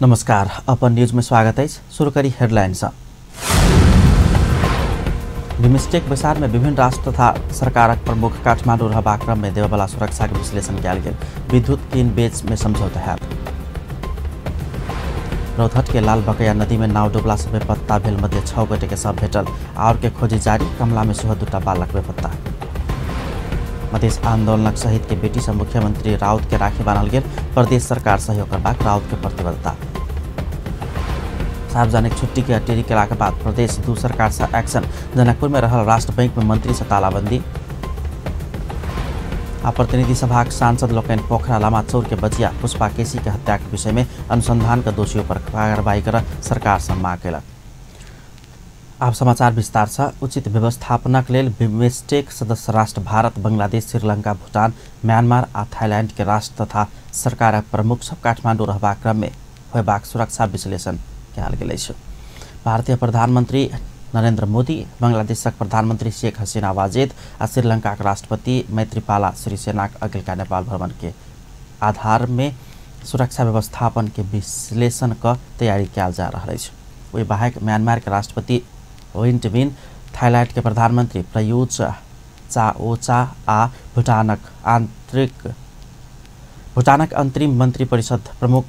नमस्कार, अपन न्यूज में स्वागत है। शुरू करी हेडलाइन। बिम्स्टेक बैसार में विभिन्न राष्ट्र तथा सरकारक प्रमुख काठमांडू रहबाक क्रम में देववाला सुरक्षा के विश्लेषण कयल गेल। विद्युत किन बेच में समझौता हैत। रौतहट के लाल बकैया नदी में नाव डूबला से बेपत्ता भेल मध्य 6 गोटे के शव भेटल। और के खोजी जारी। कमला में सेहो 2टा बालक बेपत्ता। मधेश आंदोलनक शहीद के बेटी से मुख्यमंत्री राउत के राखी बान्हल गेल। प्रदेश सरकार सहयोग करबाक राउत के प्रतिबद्धता। सार्वजनिक छुट्टी के अटेरी केलाक बाद प्रदेश 2 सरकार से एक्शन। जनकपुर में रहल राष्ट्र बैंक में मंत्री से तालाबंदी। आ प्रतिनिधि सभाक सांसद लोकनि पोखरा लामाचौर के बचिया पुष्पा केसी के हत्या के विषय में अनुसंधान के दोषियों पर कार्रवाई कर सरकार से मांग केलक। आप समाचार विस्तार से। उचित व्यवस्थापनक लेल बिम्स्टेक सदस्य राष्ट्र भारत, बांग्लादेश, श्रीलंका, भूटान, म्यांमार आ थाईलैंड के राष्ट्र तथा सरकारक प्रमुख सब काठमांडू रहबाक क्रम में होयबाक सुरक्षा विश्लेषण कयल गेल अछि। भारतीय प्रधानमंत्री नरेंद्र मोदी, बांग्लादेशक प्रधानमंत्री शेख हसीना वाजेद आ श्रीलंकाक राष्ट्रपति मैत्रीपाला सिरिसेनाक अगिलका नेपाल भ्रमण के आधार में सुरक्षा व्यवस्थापन के विश्लेषण क तैयारी कयल जा रहल अछि। ओहि बाहेक म्यांमार के राष्ट्रपति विन मिन, थाईलैंड के प्रधानमंत्री प्रयुत चा-ओ-चा आ भूटानक अंतरिम मंत्री परिषद प्रमुख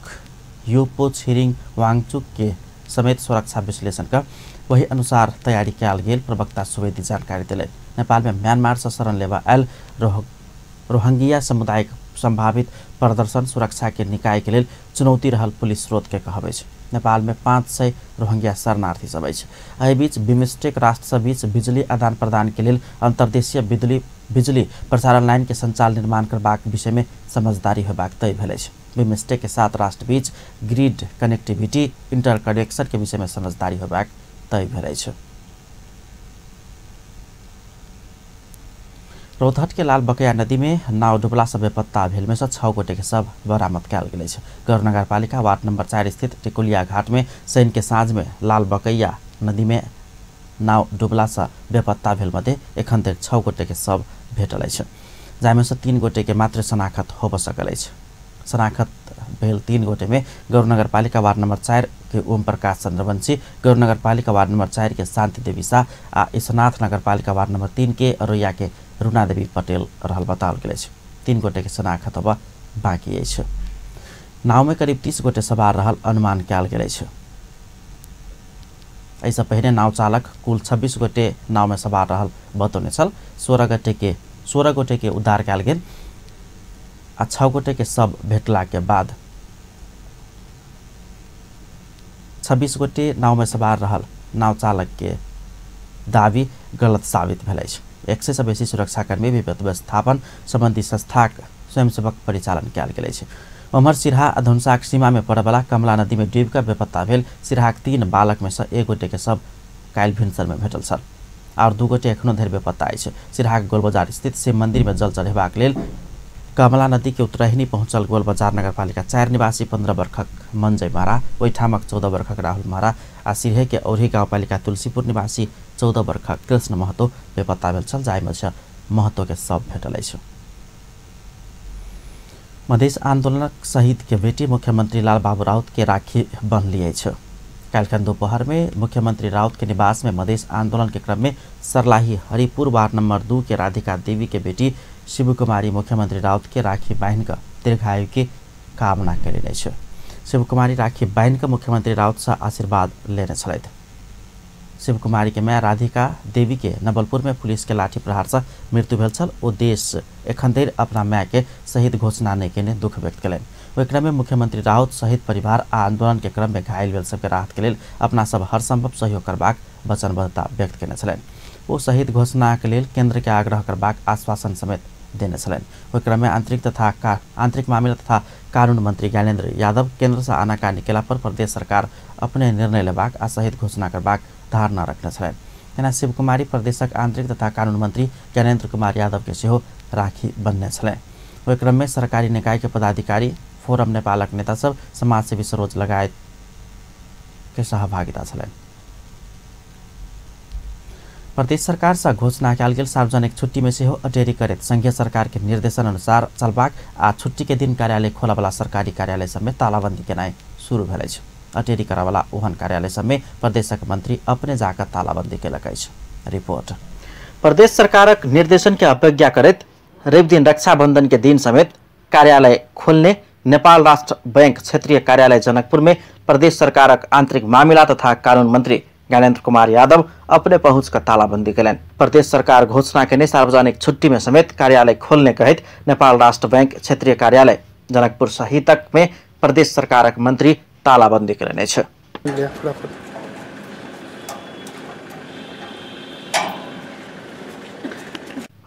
योपो छिरिंग वांगचुक के समेत सुरक्षा विश्लेषण का वही अनुसार तैयारी कयल गेल प्रवक्ता सुवेदी जानकारी दिलनि। नेपाल में म्यांमार से शरण लेबा आयल रोहिंग्या समुदायक संभावित प्रदर्शन सुरक्षा के निकाय के लेल चुनौती रहल पुलिस स्रोत के कहब अछि। नेपाल में 500 रोहिंग्या शरणार्थी सब अछि। एहि बीच बिम्स्टेक राष्ट्र सब बीच बिजली आदान प्रदान के लेल अंतर्देशीय बिजली प्रसारण लाइन के संचाल निर्माण करबाक विषय में समझदारी होबाक तय भेल अछि। बिम्स्टेक के 7 राष्ट्र बीच ग्रिड कनेक्टिविटी इंटरकनेक्शन के विषय में समझदारी होबाक तय भेल अछि। रौतहट के लाल बकैया नदी में नाव डूबला से बेपत्ता भेल में से 6 गोटे के शव बरामद कयल गेल अछि। गौर नगरपालिका वार्ड नंबर 4 स्थित टिकुलिया घाट में शनि के साँझ में लाल बकैया नदी में नाव डूबला से बेपत्ता भेल मध्य एखन धरि 6 गोटे के शव भेटल अछि, जाहिमे से 3 गोटे के मात्र शनाखत होबऽ सकल अछि। शनाखत भेल 3 गोटे में गौर नगरपालिका वार्ड नंबर 4 के ओम प्रकाश चंद्रवंशी, गौर नगरपालिका वार्ड नंबर 4 के शांति देवी शाह आ ईशनाथ नगरपालिका वार्ड नंबर 3 के अरोया के रुणा देवी पटेल रहल बताओल गेल अछि। 3 गोटे के शनाखत अब बाकी अछि। नाव में करीब 30 गोटे सवार रहल अनुमान कयल गेल अछि। एहिसँ पहिने नाव चालक कुल 26 गोटे नाव में सवार रहल बतौने छल। 16 गोटे के उद्धार कयल गेल आ 6 गोटे के शव भेटला के बाद 26 गोटे नाव में सवार रहल नाव चालक के दावी गलत साबित भेल अछि। 100 से बेसी सुरक्षाकर्मी विपद व्यवस्थापन संबंधी संस्थाक स्वयंसेवक परिचालन कयल गेल अछि। ओम्हर सिरहा आ धनुषाक सीमा में पड़यवला कमला नदी में डूबि कऽ बेपत्ता भेल सिरहाक 3 बालक में से 1 गोटे के शव काल्हि भिनसर में भेटल छल और 2 गोटे एखनो धरि बेपत्ता अछि। सिरहाक गोलबजार स्थित शिव मंदिर में जल चढ़ेबाक लेल कमला नदी के उत्तरहिनी पहुंचल गोलबजार नगरपालिका 4 निवासी 15 वर्षक मंजय महरा, ओहिठामक 14 वर्षक राहुल महरा आ सिरहे के औरही गाउँपालिका तुलसीपुर निवासी 14 वर्षक कृष्ण महतो बेपत्ता भेल छल, जाहिमे से महतो के शव भेटल अछि। मधेश आंदोलनक शहीद के बेटी मुख्यमंत्री लालबाबू राउत के राखी बन्हली अछि। काल्हिखन दोपहर में मुख्यमंत्री राउत के निवास में मधेश आंदोलन के क्रम में सरलाही हरिपुर वार्ड नंबर 2 के राधिका देवी के बेटी शिव कुमारी मुख्यमंत्री राउत के राखी बान्हि कऽ दीर्घायु के कामना कयलनि अछि। शिव कुमारी राखी बान्हि कऽ मुख्यमंत्री राउत से आशीर्वाद लेने छलथि। शिव कुमारी के माय राधिका देवी के नवलपुर में पुलिस के लाठी प्रहार से मृत्यु भेल छल। ओ देश एखन धरि अपना माय के शहीद घोषणा नहि केने दुख व्यक्त कयलनि। ओहि क्रम में मुख्यमंत्री राउत शहीद परिवार आ आंदोलन के क्रम में घायल भेल सबके राहत के लेल अपना सब हर संभव सहयोग करबाक वचनबद्धता व्यक्त केने छलनि। ओ शहीद घोषणा के लेल केंद्र के आग्रह करबाक आश्वासन समेत देने छलनि। ओहि क्रम में आंतरिक मामिला तथा कानून मंत्री ज्ञानेन्द्र यादव केंद्र से आनाकानी केला पर प्रदेश सरकार अपने निर्णय लेबाक आ शहीद घोषणा करबाक धारणा रखने छलनि। एना शिव कुमारी प्रदेशक आंतरिक तथा कानून मंत्री ज्ञानेन्द्र कुमार यादव के सेहो राखी बन्हने छलनि। ओहि क्रम में सरकारी निकाय के पदाधिकारी, फोरम नेपालक नेता सब, समाजसेवी सरोज लगायत के सहभागिता छलनि। प्रदेश सरकार से घोषणा कयल गेल सार्वजनिक छुट्टी में सेहो अटेरी करैत संघीय सरकार के निर्देशन अनुसार चलबाक आ छुट्टी के दिन कार्यालय खोलऽवला सरकारी कार्यालय सब में तालाबंदी केनाइ शुरू भेल अछि। अटेरी करऽवला ओहन कार्यालय सबमे प्रदेशक मंत्री अपने जाकर तालाबंदी केलक अछि। रिपोर्ट। प्रदेश सरकारक निर्देशन के अवज्ञा करैत रवि दिन रक्षाबंधन के दिन समेत कार्यालय खोलने नेपाल राष्ट्र बैंक क्षेत्रीय कार्यालय जनकपुर में प्रदेश सरकारक आंतरिक मामिला तथा कानून मंत्री ज्ञानेन्द्र कुमार यादव अपने पहुंच कर तालाबंदी केलनि। प्रदेश सरकार घोषणा केने सार्वजनिक छुट्टी में समेत कार्यालय खोलने कहैत नेपाल राष्ट्र बैंक क्षेत्रीय कार्यालय जनकपुर सहितक में प्रदेश सरकारक मंत्री तालाबंदी केलनि अछि।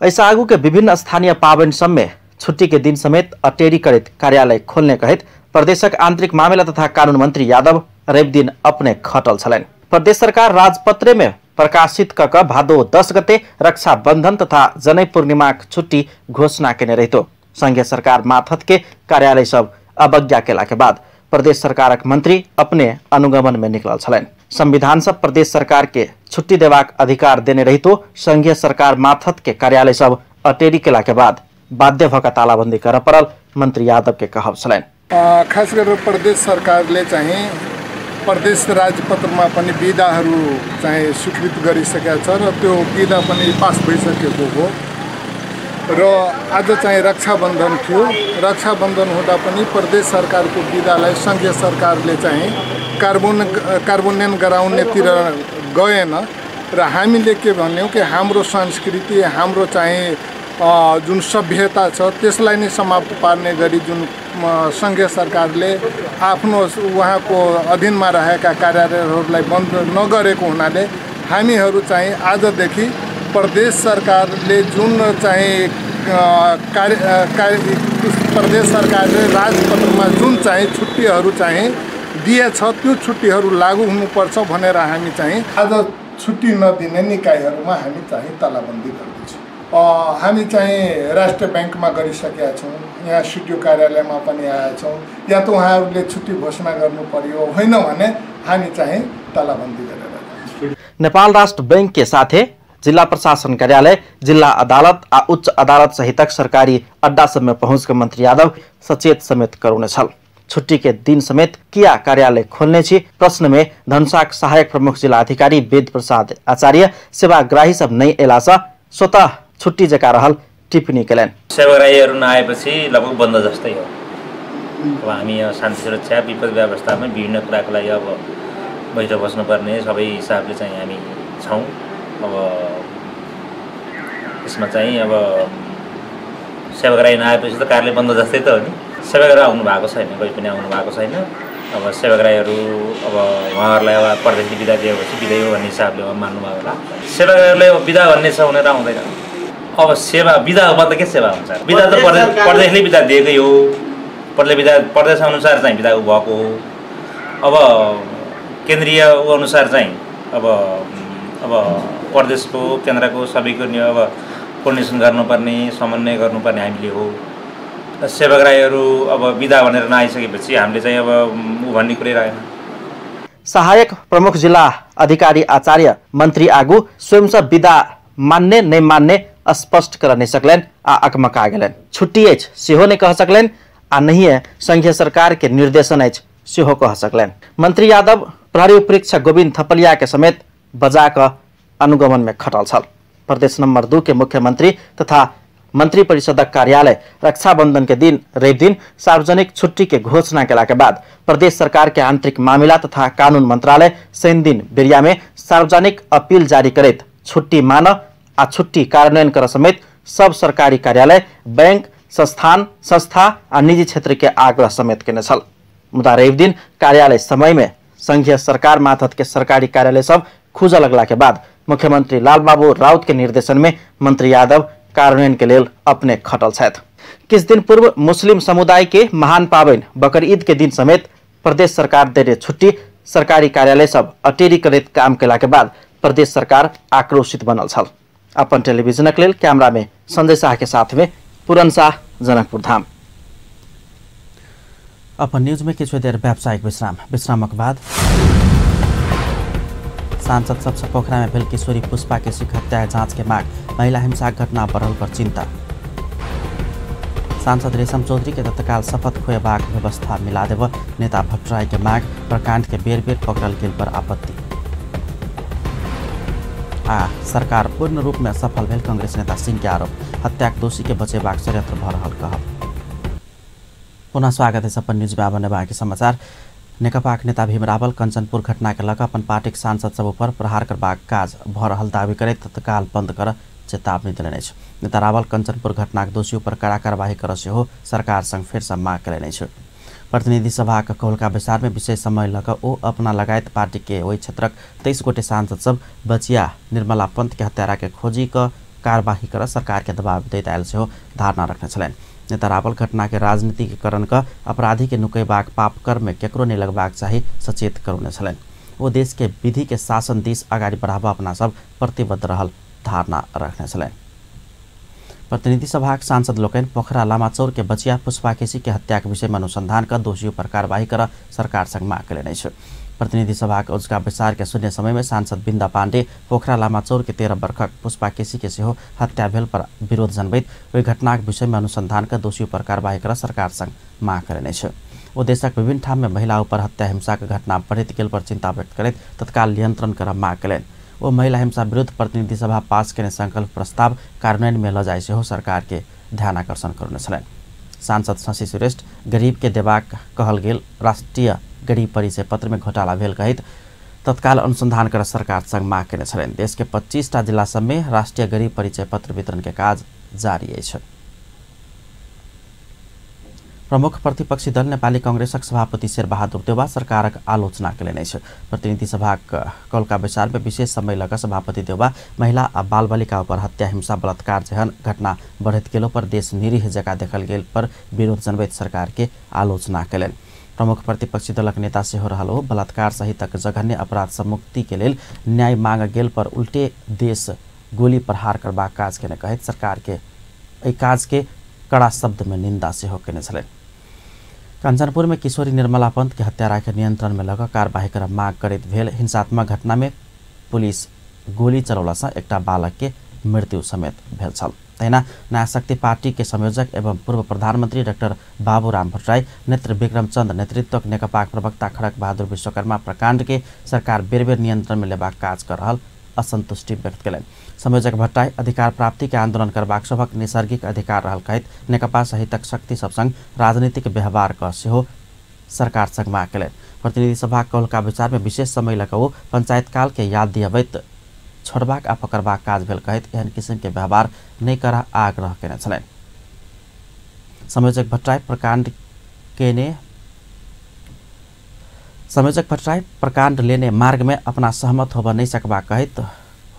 एहिसँ आगू के विभिन्न स्थानीय पाबनि सब में छुट्टी के दिन समेत अटेरी करैत कार्यालय खोलने कहैत प्रदेशक आंतरिक मामिला तथा कानून मंत्री यादव रवि दिन अपने खटल छलनि। प्रदेश सरकार राजपत्रे में प्रकाशित क क भादो 10 गते रक्षाबंधन तथा जनई पूर्णिमाक छुट्टी घोषणा केने रहितो संघीय सरकार माथत के कार्यालय सब अवज्ञा केला के बाद प्रदेश सरकारक मंत्री अपने अनुगमन में निकलल छलनि। संविधान सब प्रदेश सरकार के छुट्टी देबाक अधिकार देने रहितो संघीय सरकार माथत के कार्यालय सब अटेरी केला के बाद बाध्य भऽ कऽ तालाबंदी करऽ पड़ल मंत्री यादव के कहब छलनि। खास गरेर प्रदेश सरकारले चाहिँ प्रदेश राजपत्रमा पनि बिदाहरू चाहिँ स्वीकृत गरिसकेको छ र त्यो बिदा पनि पास भइसकेको हो र आज चाहिँ रक्षाबन्धन थियो। रक्षाबन्धन हुँदा पनि प्रदेश सरकारको बिदालाई सङ्घीय सरकारले चाहिँ कार्बोन्यन गराउनेतिर गएन र हामीले के भन्यौँ कि हाम्रो संस्कृति, हाम्रो चाहिँ जुन सभ्यता छ त्यसलाई नै समाप्त पार्ने गरी जुन सङ्घीय सरकारले आफ्नो उहाँको अधीनमा रहेका कार्यालयहरूलाई बन्द नगरेको हुनाले हामीहरू चाहिँ आजदेखि प्रदेश सरकारले जुन चाहिँ प्रदेश सरकारले राजपत्रमा जुन चाहिँ छुट्टीहरू चाहिँ दिएछ त्यो छुट्टीहरू लागू हुनुपर्छ भनेर हामी चाहिँ आज छुट्टी नदिने निकायहरूमा हामी चाहिँ तालाबन्दी गर्दैछौँ। हामी चाहिँ राष्ट्र ब्याङ्कमा गरिसकेका छौँ, यहाँ सिडिओ कार्यालयमा पनि आएका छौँ। या त उहाँहरूले छुट्टी घोषणा गर्नु पर्यो, होइन भने हामी चाहिँ तालाबन्दी गरेर। नेपाल राष्ट्र बैंक के साथे जिल्ला प्रशासन कार्यालय, जिल्ला अदालत आ उच्च अदालत सहितक सरकारी अड्डा सब में पहुँच के मंत्री यादव सचेत समेत करौने छल। छुट्टी के दिन समेत किया कार्यालय खोलने छी प्रश्न में धनुषाक सहायक प्रमुख जिला अधिकारी वेद प्रसाद आचार्य सेवाग्राही सब नहीं एला से स्वतः छुट्टी जका रहल टिप्पणी केलनि। सेवाग्राहीहरू नआएपछि लगभग बन्द जस्तै हो। अब हामी यहाँ शान्ति सुरक्षा विपद व्यवस्थामा विभिन्न कुराको लागि अब बैठक बस्नुपर्ने सबै हिसाबले चाहिँ हामी छौँ। अब यसमा चाहिँ अब सेवाग्राही नआएपछि त कार्यालय बन्द जस्तै त हो नि। सेवाग्राही आउनु भएको छैन, कोही पनि आउनु भएको छैन। अब सेवाग्राहीहरू अब उहाँहरूलाई अब प्रदेशले बिदा दिएपछि बिदै हो भन्ने हिसाबले मान्नुभयो होला। सेवाग्राहीहरूलाई अब बिदा भन्ने छ भनेर आउँदैन। अब सेवा बिदा मतलब के सेवा हुन्छ? बिदा त प्रदेशले बिदा दिएकै हो, प्रदेशले बिदा प्रदेश अनुसार चाहिँ बिदा भएको हो। अब केन्द्रीय ऊ अनुसार चाहिँ अब अब प्रदेशको केन्द्रको सबैको अब कोर्डिनेसन गर्नुपर्ने, समन्वय गर्नुपर्ने हामीले हो। सेवाग्राहीहरू अब बिदा भनेर नआइसकेपछि हामीले चाहिँ अब ऊ भन्ने कुरै रहेन। सहायक प्रमुख जिल्ला अधिकारी आचार्य मंत्री आगू स्वयं से बिदा मान्ने नहीं मान्ने स्पष्ट कर नहीं सकलनि आ अकमका गेलनि। छुट्टी अछि सेहो नहीं कह सकलनि आ नहिए संघीय सरकार के निर्देशन अछि सेहो कह सकलनि। मंत्री यादव प्रहरी उपरीक्षक गोविंद थपलिया के समेत बजा कऽ अनुगमन में खटल छल। प्रदेश नंबर 2 के मुख्यमंत्री तथा मंत्री परिषदक कार्यालय रक्षाबंधन के दिन रवि दिन सार्वजनिक छुट्टी के घोषणा केला के बाद प्रदेश सरकार के आंतरिक मामिला तथा कानून मंत्रालय शनि दिन बेरिया में सार्वजनिक अपील जारी करैत छुट्टी मान आ छुट्टी कार्यान्वयन कर समेत सब सरकारी कार्यालय, बैंक, संस्थान, संस्था आ निजी क्षेत्र के आग्रह समेत केने छल। मुदा रवि दिन कार्यालय समय में संघीय सरकार माथत के सरकारी कार्यालय सब खुजऽ लगला के बाद मुख्यमंत्री लालबाबू राउत के निर्देशन में मंत्री यादव कार्यान्वयन के लेल अपने खटल छथि। किछु दिन पूर्व मुस्लिम समुदाय के महान पाबनि बकर ईद के दिन समेत प्रदेश सरकार देने छुट्टी सरकारी कार्यालय सब अटेरी करैत काम केला के बाद प्रदेश सरकार आक्रोशित बनल छल। अपन टेलीविजनक लेल कैमरा में संजय शाह के साथ में पूरन शाह, जनकपुर धाम। अपन न्यूज में किछु देर व्यावसायिक विश्राम, विश्रामक बाद सांसद सबसे पोखरा में भेल किशोरी पुष्पा के सिख हत्या जांच के मांग, महिला हिंसा घटना बढ़ल पर चिंता। सांसद रेशम चौधरी के तत्काल शपथ खोएबाक व्यवस्था मिला देब नेता भट्टराई के मांग। प्रकांड के बेर बेर पकड़ल गेल पर आपत्ति। आ सरकार पूर्ण रूप में असफल भेल कांग्रेस नेता सिंह के आरोप। हत्याक दोषी के बचेबाक षड्यंत्र भ रहल कहब। पुनः स्वागत है अपन न्यूज में। आब बाकी समाचार। नेकपाक नेता भीम रावल कंचनपुर घटना के लऽ अपन पार्टीक सांसद सब ऊपर प्रहार करबाक काज भ रहल दावी करैत तत्काल बंद कर चेतावनी देलनि अछि। नेता रावल कंचनपुर घटनाक दोषी ऊपर कड़ा कार्यवाही कर सेहो सरकार संग फेरसँ मांग कयलनि अछि। प्रतिनिधि सभाक कौलका बैसार में विशेष समय लऽ कऽ ओ अपना लगायत पार्टी के ओहि क्षेत्रक 23 गोटे सांसद सब बचिया निर्मला पंत के हत्यारा के खोजी कऽ कार्यवाही कर सरकार के दबाव दैत आयल सेहो धारणा रखने छलनि। नेता रावल घटना के राजनीतिकरण कऽ अपराधी के नुकेबाक पापकर्म में केकरो नहीं लगबाक चाही सचेत करौने छलनि। ओ देश के विधि के शासन दिस अगाडि बढ़ाबऽ अपना सब प्रतिबद्ध रहल धारणा रखने छलनि। प्रतिनिधि सभाक सांसद लोकनि पोखरा लामाचौर के बचिया पुष्पा केसी के हत्याक विषय में अनुसंधान कर दोषी पर कार्यवाही कर सरकार संग मांग कयलनि अछि। प्रतिनिधि सभाक अजुका बैसार के शून्य समय में सांसद बिंदा पांडे पोखरा लामाचौर के 13 वर्षक पुष्पा केसी के सेहो हत्या भेल पर विरोध जनबैत ओहि घटनाक विषय में अनुसंधान कर दोषी पर कार्यवाही कर सरकार संग मांग कयलनि अछि। ओ देशक विभिन्न ठाम में महिला ऊपर हत्या हिंसाक घटना बढ़ैत गेल पर चिंता व्यक्त करैत तत्काल नियंत्रण कर मांग कयलनि। ओ महिला हिंसा विरुद्ध प्रतिनिधि सभा पास केने संकल्प प्रस्ताव कार्यान्वयन में लऽ जाय सेहो सरकार के ध्यान आकर्षण करौने छलनि। सांसद शशि श्रेष्ठ गरीब के देबाक कहल गेल राष्ट्रीय गरीब परिचय पत्र में घोटाला भेल कहैत तत्काल अनुसंधान कर सरकार संग मांग केने छलनि। देश के 25टा जिला सब में राष्ट्रीय गरीब परिचय पत्र वितरण के काज जारी अछि। प्रमुख प्रतिपक्षी दल नेपाली कांग्रेसक सभापति शेरबहादुर देउवा सरकारक आलोचना कयलनि अछि। प्रतिनिधि सभाक कौलका बैसार में विशेष समय लऽ कऽ सभापति देउवा महिला आ बाल बालिका ऊपर हत्या हिंसा बलात्कार जेहन घटना बढ़ैत गेलो पर देश निरीह जकाँ देखल गेल पर विरोध जनबैत सरकार के आलोचना कयलनि। प्रमुख प्रतिपक्षी दलक नेता सेहो रहल ओ बलात्कार सहितक जघन्य अपराध सँ मुक्ति के लेल न्याय मांग गेल पर उल्टे देश गोली प्रहार करबाक काज केने कहैत सरकार के एहि काज के कड़ा शब्द में निंदा सेहो केने छलनि। कंचनपुर में किशोरी निर्मला पंत के हत्यारा के नियंत्रण में लऽ कार्यवाही कर मांग करैत भेल हिंसात्मक घटना में पुलिस गोली चलौलासँ एकटा बालक के मृत्यु समेत भेल छल। तहिना नया शक्ति पार्टी के संयोजक एवं पूर्व प्रधानमंत्री डाक्टर बाबूराम भट्टराई नेत्र विक्रम चंद नेतृत्वक नेकपाक प्रवक्ता खड़क बहादुर विश्वकर्मा प्रकांड के सरकार बेर बेर नियंत्रण में लेबाक काज कर रहल असंतुष्टि व्यक्त कयलनि। संयोजक भट्टराई अधिकार प्राप्ति के आंदोलन करबाक सभक नैसर्गिक अधिकार रहल कहैत नेकपा सहितक शक्ति सब संग राजनीतिक व्यवहार क सेहो सरकार संग मांग कयलनि। प्रतिनिधि सभा कौलका विचार में विशेष समय लऽ कऽ ओ पंचायत काल के याद दिअबैत छोड़बाक आ पकड़बाक काज भेल कहैत एहन किसिम के व्यवहार नहि करऽ आग्रह केने छलनि। संयोजक भट्टराई प्रकांड लेने मार्ग में अपना सहमत होबऽ नहि सकबाक कहैत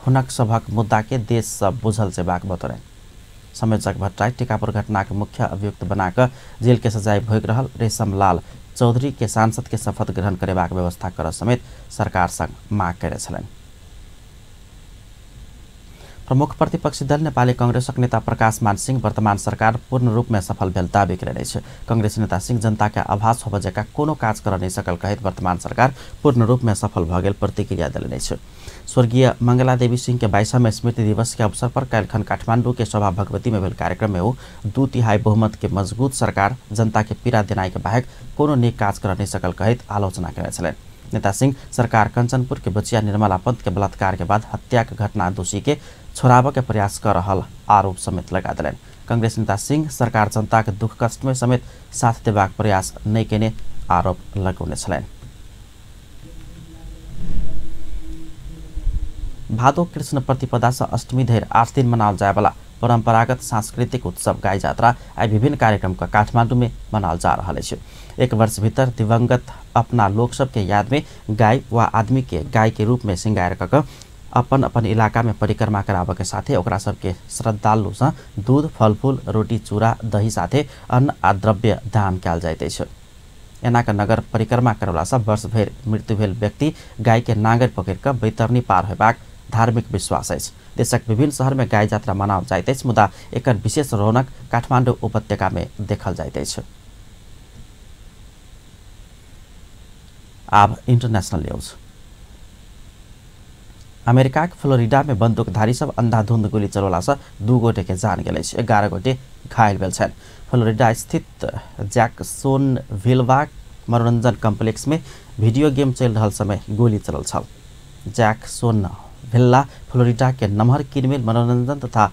हुनक सभक मुद्दा के देश सँ बुझल जेबाक बतौलनि। संयोजक भट्टराई टीकापुर घटनाक मुख्य अभियुक्त बनाकऽ जेल के सजाय भोगि रहल रेशम लाल चौधरी के सांसद के शपथ ग्रहण करेबाक व्यवस्था करऽ समेत सरकार संग मांग केने छलनि। प्रमुख प्रतिपक्षी दल नेपाली कांग्रेसक नेता प्रकाश मान सिंह वर्तमान सरकार पूर्ण रूप में सफल भेल दावी कयलनि अछि। कांग्रेस नेता सिंह जनता के आभास होबऽ जकाँ कोनो काज करऽ नहि सकल कहैत वर्तमान सरकार पूर्ण रूप में सफल भऽ गेल प्रतिक्रिया देलनि अछि। स्वर्गीय मंगला देवी सिंह के 22वां स्मृति दिवस के अवसर पर काल्हिखन काठमांडू के सभा भगवती में भेल कार्यक्रम में ओ 2/3 बहुमत के मजबूत सरकार जनता के पीड़ा देनाइ के बाहेक कोनो नीक काज करऽ नहि सकल कहैत आलोचना कयने छलनि। नेता सिंह सरकार कंचनपुर के बचिया निर्मला पंत के बलात्कार के बाद हत्या के घटना दोषी के छोड़ाबऽ के प्रयास कर रहल आरोप समेत लगा देलनि। कांग्रेस नेता सिंह सरकार जनता के दुख कष्ट में समेत साथ देबाक प्रयास नहि केने आरोप लगौने छलनि। भादो कृष्ण प्रतिपदा सँ अष्टमी धरि 8 दिन मनाओल जायवला परंपरागत सांस्कृतिक उत्सव गाई जात्रा आइ विभिन्न कार्यक्रम का काठमांडू में मनाओल जा रहल अछि। एक वर्ष भीतर दिवंगत अपना लोक सब के याद में गाय वा आदमी के गाय के रूप में श्रृंगार कऽ अपन अपन इलाका में परिक्रमा कराबऽ के साथे ओकरा सबके श्रद्धालु सँ दूध फलफूल रोटी चूड़ा दही साथे अन्न आ द्रव्य दान कयल जाइत अछि। एना कऽ नगर परिक्रमा करवला सँ वर्ष भरि मृत्यु भेल व्यक्ति गाय के नांगरि पकड़ि कऽ बैतरणी पार होयबाक धार्मिक विश्वास अछि। देशक विभिन्न शहर में गाय जात्रा मनाओल जाइत अछि, मुदा एकर विशेष रौनक काठमांडू उपत्यका में देखल जाइत अछि। आब इंटरनेशनल न्यूज। अमेरिकाक फ्लोरिडा में बंदूकधारी सब अंधाधुंध गोली चलौला से 2 गोटे के जान गेल अछि, 11 गोटे घायल भेल छनि। फ्लोरिडा स्थित जैक्सोन विलवा मनोरंजन कॉम्प्लेक्स में वीडियो गेम चलि रहल समय गोली चलल छल। जैक्सोन विल्ला फ्लोरिडा के नमहर किनमेल मनोरंजन तथा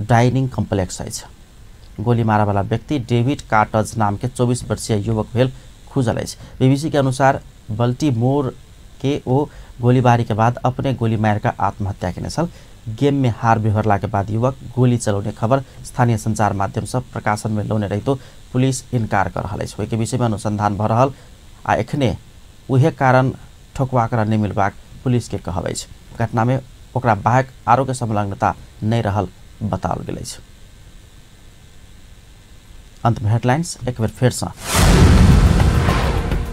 डाइनिंग कॉम्प्लेक्स अछि। गोली मारयवला व्यक्ति डेविड कार्टज नाम के 24 वर्षीय युवक भेल खुजल अछि। बीबीसी के अनुसार बल्टीमोर के ओ गोलीबारी के बाद अपने गोली मार कर आत्महत्या केने छल। गेम में हार बिहोरला के बाद युवक गोली चलौने खबर स्थानीय संचार माध्यम से प्रकाशन में लौने रहितो पुलिस इनकार कर रहल अछि। ओहि के विषय में अनुसंधान भ रहल आ एखने उहे कारण ठोकवा कर नहि मिलबाक पुलिस के कहब अछि। घटना में ओकरा बाहक आरो के संलग्नता नहि रहल बताओल गेल अछि। अंत में हेडलाइंस एक बेर फेर से।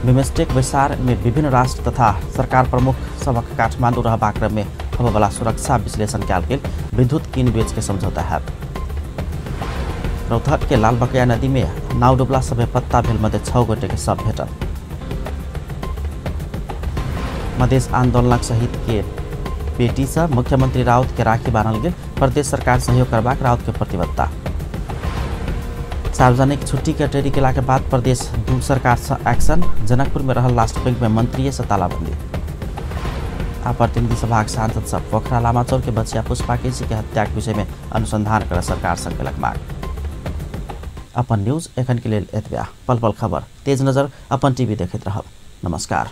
बिम्स्टेक बैसार में विभिन्न राष्ट्र तथा सरकार प्रमुख सबक काठमांडू रहबाक क्रम में होबयवला सुरक्षा विश्लेषण कयल गेल। विद्युत कीन बेच के समझौता हैत। रौतहट के लालबकैया नदी में नाव डुबला से बेपत्ता भेल मध्य 6 गोटे के शव भेटल। मधेश आंदोलनक शहीद के बेटी से मुख्यमंत्री राउत के राखी बान्हल गेल। प्रदेश सरकार सहयोग करबाक राउत के प्रतिबद्धता। सार्वजनिक छुट्टी के टेरी केला के बाद प्रदेश दू सरकार से एक्शन। जनकपुर में रहल राष्ट्र बैंक में मंत्रीय से तालाबंदी। आ प्रतिनिधि सभा के सांसद सब पोखरा लामाचौर के बचिया पुष्पा केसी के हत्या के विषय में अनुसंधान कर सरकार से केलक मांग। अपन न्यूज एखन के लेल एतबे। पल पल खबर तेज नजर अपन टीवी देखैत रहब। नमस्कार।